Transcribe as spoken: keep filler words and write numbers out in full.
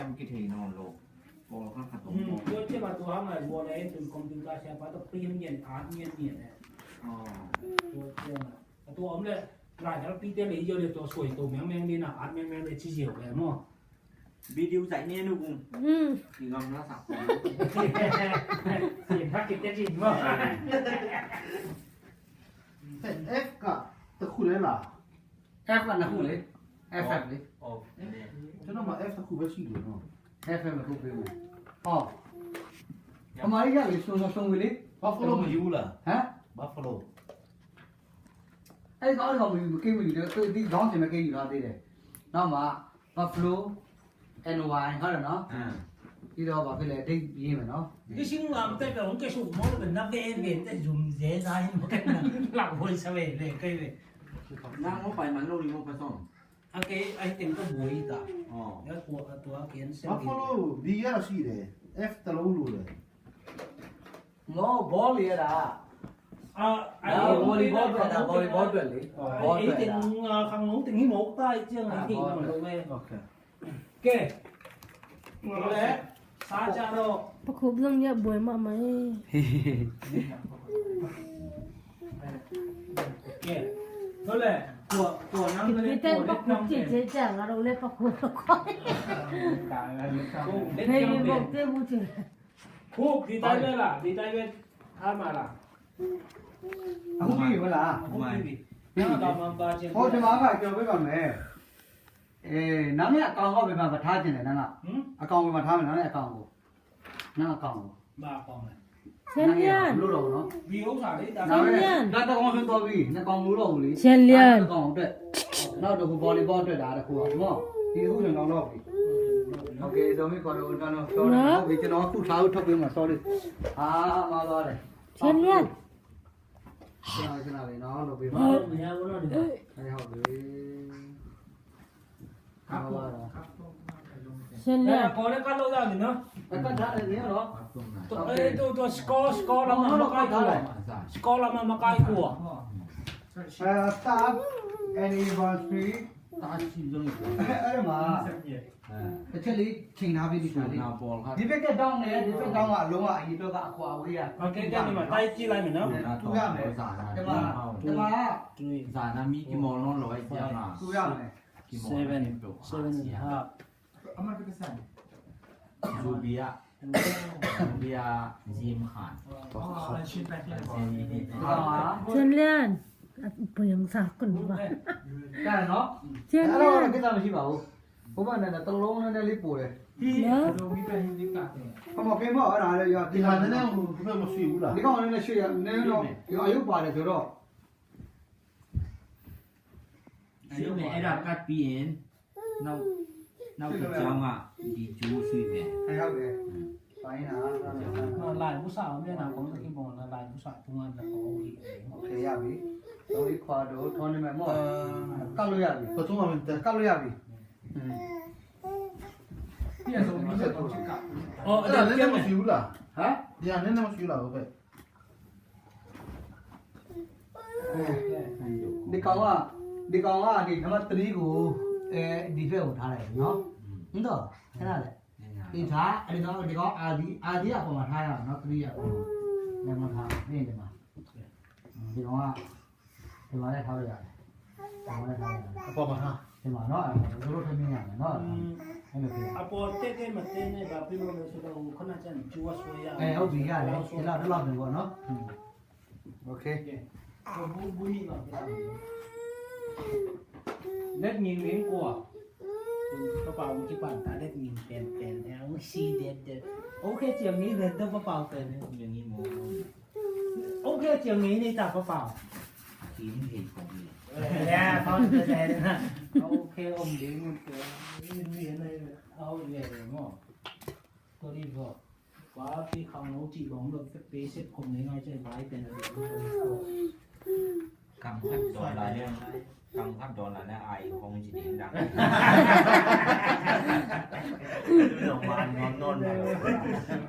Em kithei nawn lo. Pawl kha khat om maw? Tua ciang a tua hang a tua leh tun computer siapa tawh print ngian, art ngian ngian eh. Tua ciang a tua om leh lai dal pite leh i zia leh tua suai to mengmeng ding a, art mengmeng leh ci ziau leh maw? Video zai ne nu kung. Ki ngam la sak. Sian thak kite zin maw? F ka ta khu leh la. F ka na khu leh. F F leh. Cho na ma F ta khu ba si leh no. F F na khu ba. Oh. Ama ya leh sung sung leh. Buffalo ma yu la. Ha? Buffalo. Ai ka ma yu ke mi de ke di dong se ma ke yu la de de. Na ma Buffalo and wine ဟုတ်တယ်နော်။ ပြီးတော့ဘာဖြစ်လဲ date ရေးမယ်နော်။ ဒီရှိငါမတက်တော့ ကဲရှုံးမောလို့ပဲ နောက်ပဲအဲ့ပဲ တက်ယုံစဲစားရင် မကက်နဲ့ လောက်ဝေးစဝဲလေ ကဲပဲ။ Nang mo pai man lo ni mo pa song. Okay, I think the boy ta. Oh. Ya tua tua kian se. Buffalo bi ya si de. F ta lo lu de. Mo ball ya da. Ah, ah, volleyball အတွက်တာ volleyball အတွက်လေ။ Ball အတွက်တာ။ အဲ့တင်ငါခံလုံးတင်ဟိမဟုတ်တာကျန် အဲ့တင်ငါလုံးပဲ။ Okay. ကဲ။ ဟုတ်လဲ။ စားကြတော့။ ပခုပ်လုံးရဘွယ်မမအေး။ ကဲ။ ဟုတ်လဲ။ ကိုကိုနမ်းကလေး ဒီတဲ့ပခုပ်ကြည့်ကြကြငါတို့လည်းပခုပ်တော့။ ဒါလည်းကောင်းတယ်။ ဖေးဘုတ်တဲ့ဘူးချင်။ ခုဒီတိုင်းပဲလား၊ ဒီတိုင်းပဲထားမှာလား။ အခုပြီးပြီမဟုတ်လား။ အခုပြီးပြီ။ နောက်တော့မှပါခြင်း။ ဟိုဒီမှာကပြောပေးပါမယ်။ အဲနာမည်အကောင်ကဘယ်မှာထားခြင်းလဲနားက။ ဟမ်။ အကောင်ဘယ်မှာထားမလဲနားအကောင်ကို။ နားအကောင်ကို။ ဘာအကောင်လဲ။ ဆင်းလျန်။ လို့တော့နော်။ ဒီဥစ္စာလေးဒါ။ ဆင်းလျန်။ ဒါတကောင်ဆိုတော့ပြီ။ နှစ်ကောင်လို့တော့ဘူးလေ။ ဆင်းလျန်။ ဒါတစ်ကောင်အတွက်။ နောက်တစ်ခု volleyball အတွက်ဒါတစ်ခုပါ။ ဟုတ်။ ဒီတစ်ခုဆိုတော့တော့ပြီ။ Okay, ဆိုမိခေါ်တော့တော့တော့ဟုတ်ပြီ။ ကျွန်တော်အခုထားလို့ထုတ်ပေးမှာ sorry။ အာမသွားတယ်။ ဆင်းလျန်။ ကျွန်တော်ကျွန်တော်လေးနော်လုပ်ပေးပါ။ မရဘူးနော်ဒီမှာ။ အဲဟုတ်ပြီ။ ဆင်းလျန်။ အဲခေါ်တဲ့ကတ်လို့ရပြီနော်။ ကတ်ထားတယ်နော်။ အဲတူတူ score score လာမှမကိုက်ဘူး။ Score လာမှမကိုက်ဘူး။ အဲ staff anniversary တားရှိလို့အဲ့ဒါမှာတစ်ချက်လေးချိန်ထားပြီးဒီကလေးဒီဘက်ကတောင်းနေဒီဘက်ကတောင်းကအလုံးကအရင်တော့ကအကွာဝေးရ။ Okay ကဲဒီမှာတိုက်ကြည့်လိုက်မယ်နော်။ တူရမယ်။ ဒီမှာဒီမှာ Zana mi ki mol non lo ai siang a. Seven, seven and a half. Zubia, Zubia Zim Khan. Chen Lian. Puyang sa kun ba. Chen Lian. ဘုမနဲ့တစ်လုံးနဲ့လေးပို့တယ်။ နော်။ ဘာမှပေးမအောင်အဲ့ဒါလေ။ ဒီဟာနည်းနည်းဟိုဘုမမရှိဘူးလား။ ဒီကောင်နည်းနည်းရွှေ့ရနည်းနည်းတော့ရုပ်ပါတယ်ဆိုတော့ အဲ့ဒါကတ်ပြီးရင်နောက်နောက်ကကြောင်းကဒီကျိုးဆွေးမယ်။ ဟုတ်တယ်။ ပိုင်းတာ။ လာဘူးစားအောင်ပြန်တော့ဘုံတခိဘုံလာဘူးစားတူမန်တော့။ Okay ရပြီ။ တော့ဒီခွာတော့ထောနေမယ်မော်။ ကတ်လို့ရပြီ။ ပထုံးအောင်ကတ်လို့ရပြီ။ อืมပြည့်စုံပြီဆိုတော့ချစ်ကပ်။ အော်အဲ့ဒါလည်းမရှိဘူးလား။ ဟမ်။ ဒီဟာလည်းမရှိဘူးလားဟုတ်ကဲ့။ ဒီကောင်ကဒီကောင်ကဒီနံပါတ်တရီးကိုအဲဒီဘက်ကိုထားလိုက်နော်။ ဟုတ်တော့ခဏလေ။ ဒီထားအဲဒီကောင်ဒီကောင်အာဒီအာဒီအပေါ်မှာထားရအောင်နော်။ တရီးအပေါ်မှာလည်းမထားနေတယ်မှာ။ ဒီကောင်ကဒီမှာလည်းထားလို့ရတယ်။ ဒီမှာလည်းထားလို့ရတယ်။ အပေါ်မှာထားဒီမှာနော်။ အဲဒါတို့တို့ထမင်းရတယ်နော်။ အဲ့လိုပြော။ အပေါ်တက်တဲ့မတက်နဲ့ဘာဖြစ်လို့လဲဆိုတော့ဟိုခုနကကျန်ကျိုးဆွဲရအဲဟုတ်ပြီရတယ်။ ဒီလောက်ဒီလောက်ပဲပေါ့နော်။ Okay. ဘူးဘူးနေပါဗျာ။ လက်ငင်းငင်းကွာ။ ပပအောင်ကြည့်ပါတာလက်ငင်းတဲတဲတဲအောင်စီတဲတဲ။ Okay ကျန်နေတယ်ပပအောင်တဲနေငင်းငင်းမော။ Okay ကျန်နေနေတာပပအောင်။ ဒီနေ့ပုံလေး။ Yeah, found the dad. Okay, အောင်လေးမူတဲ။ နေနေအောင်လေးမော်။ Sorry bro. ဘာဖြစ်ခေါင်းလုံးကြည့်ကောင်းလို့ပေးစစ်ခုံနေငါ့ကျဲဘိုင်းပြန်တယ်။ ကံခတ်ဒေါ်လာနဲ့ကံခတ်ဒေါ်လာနဲ့အာရုံကောင်းကြည့်နေတာ။ ဒီတော့မန်နော်နော်နော်။